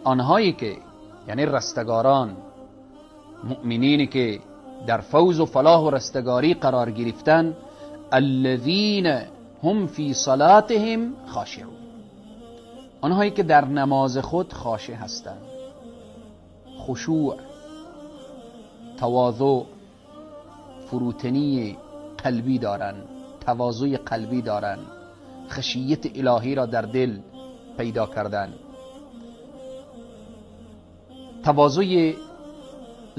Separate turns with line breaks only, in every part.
آنهایی که، یعنی رستگاران، مؤمنینی که در فوز و فلاح و رستگاری قرار گرفتن، الذین هم فی صلاتهم خاشعون، آنهایی که در نماز خود خاشع هستند. خشوع، تواضع، فروتنی قلبی دارند، تواضع قلبی دارند، خشیت الهی را در دل پیدا کردن، تواضع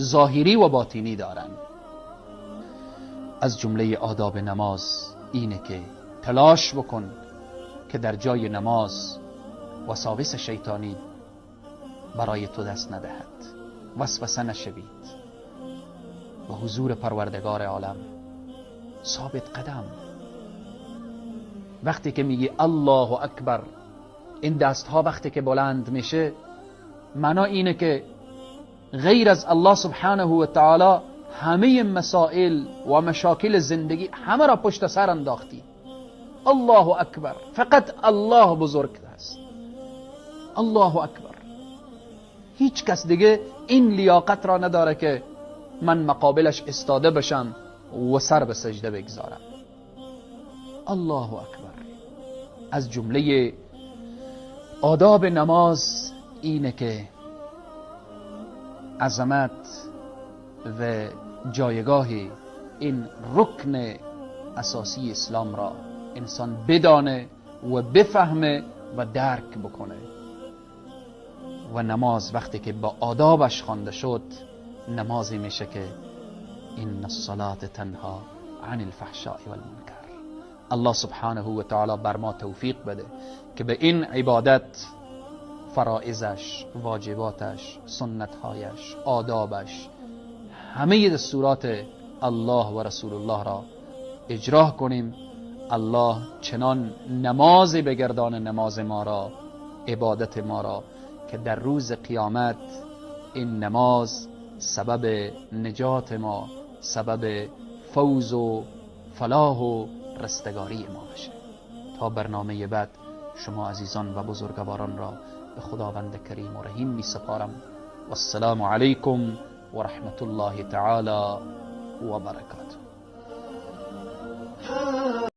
ظاهری و باطنی دارند. از جمله آداب نماز اینه که تلاش بکن که در جای نماز وساوس شیطانی برای تو دست ندهد، وسوسه نشوید و حضور پروردگار عالم ثابت قدم. وقتی که میگی الله اکبر، این دستها وقتی که بلند میشه، معنا اینه که غیر از الله سبحانه و تعالی همه مسائل و مشاکل زندگی همه را پشت سر انداختی. الله اکبر، فقط الله بزرگ است. الله اکبر، هیچ کس دیگه این لیاقت را نداره که من مقابلش استاده بشم و سر به سجده بگذارم. الله اکبر. از جمله آداب نماز اینه که عظمت و جایگاه این رکن اساسی اسلام را انسان بدانه و بفهمه و درک بکنه. و نماز وقتی که با آدابش خوانده شد، نمازی میشه که ان الصلاة تنها عن الفحشاء والمنکر. الله سبحانه و تعالی بر ما توفیق بده که به این عبادت، فرائضش، واجباتش، سنتهایش، آدابش، همه دستورات الله و رسول الله را اجرا کنیم. الله چنان نماز بگردان نماز ما را، عبادت ما را، که در روز قیامت این نماز سبب نجات ما، سبب فوز و فلاح و رستگاری ما بشه. تا برنامه بعد شما عزیزان و بزرگواران را به خداوند کریم و رحیم می سپارم. والسلام علیکم و رحمت الله تعالی و برکاته.